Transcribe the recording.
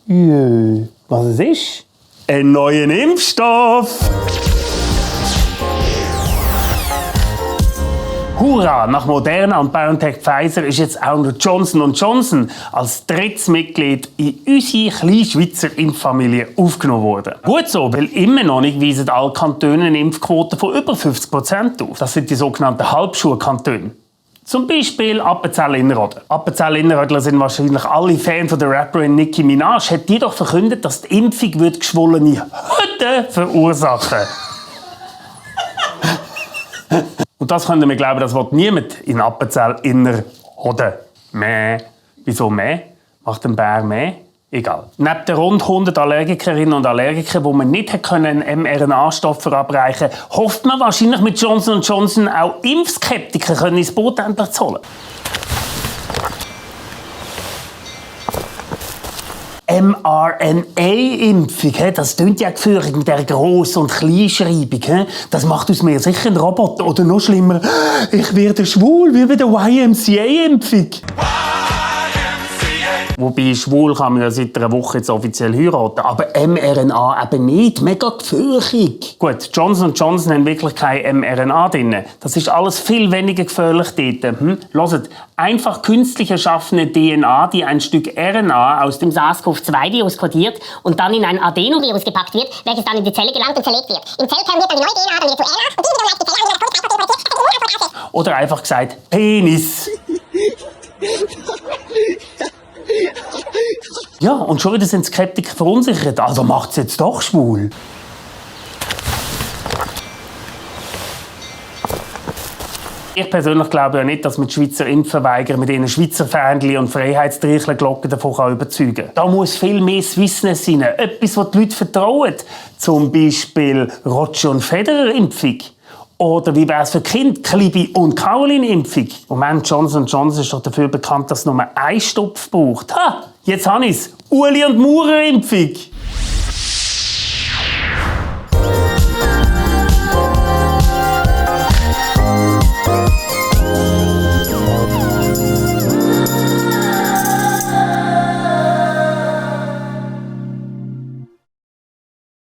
Jö, was es ist? Ein neuer Impfstoff! Hurra! Nach Moderna und BioNTech Pfizer ist jetzt auch noch Johnson & Johnson als drittes Mitglied in unsere kleine Schweizer Impffamilie aufgenommen worden. Gut so, weil immer noch nicht weisen alle Kantone eine Impfquote von über 50% auf. Das sind die sogenannten Halbschulkantone. Zum Beispiel Appenzell-Innerrhoden. Appenzell-Innerrhodler sind wahrscheinlich alle Fans von der Rapperin Nicki Minaj. Hat die doch verkündet, dass die Impfung geschwollene Hütte verursachen. Und das könnte man glauben, das will niemand in Appenzell-Innerrhoden. Mäh. Wieso Mäh? Macht ein Bär Mäh? Egal. Neben den rund 100 Allergikerinnen und Allergikern, die man nicht einen mRNA-Stoff verabreichen konnte, hofft man wahrscheinlich mit Johnson & Johnson auch Impfskeptiker ins Boot endlich zu holen. mRNA-Impfung, das klingt ja gefährlich mit der Gross- und Kleinschreibung. Das macht aus mir sicher einen Roboter. Oder noch schlimmer, ich werde schwul, wie bei der YMCA-Impfung. Wobei, schwul kann man ja seit einer Woche jetzt offiziell heiraten, aber mRNA eben nicht. Mega gefährlich. Gut, Johnson & Johnson haben wirklich kein mRNA drin. Das ist alles viel weniger gefährlich dort. Hört, einfach künstlich erschaffene DNA, die ein Stück RNA aus dem SARS-CoV-2-Virus kodiert und dann in ein Adenovirus gepackt wird, welches dann in die Zelle gelangt und zerlegt wird. Im Zellkern wird dann die neue DNA dann wieder zu RNA und die wiederum bleibt die Zelle an. Oder einfach gesagt, Penis. Ja, und schon wieder sind Skeptiker verunsichert. Also macht es jetzt doch schwul. Ich persönlich glaube ja nicht, dass man die Schweizer Impfverweigerer mit ihren Schweizer Fähnchen und Freiheitstrichlerglocken davon überzeugen kann. Da muss viel mehr Swissness rein. Etwas, was die Leute vertrauen. Zum Beispiel Roger- und Federer-Impfung. Oder wie wäre es für Kinder? Klibi- und Caroline-Impfung. Moment, Johnson & Johnson ist doch dafür bekannt, dass es nur einen Stopf braucht. Ha! Jetzt habe ich es. Uli- und Maurer-Impfung.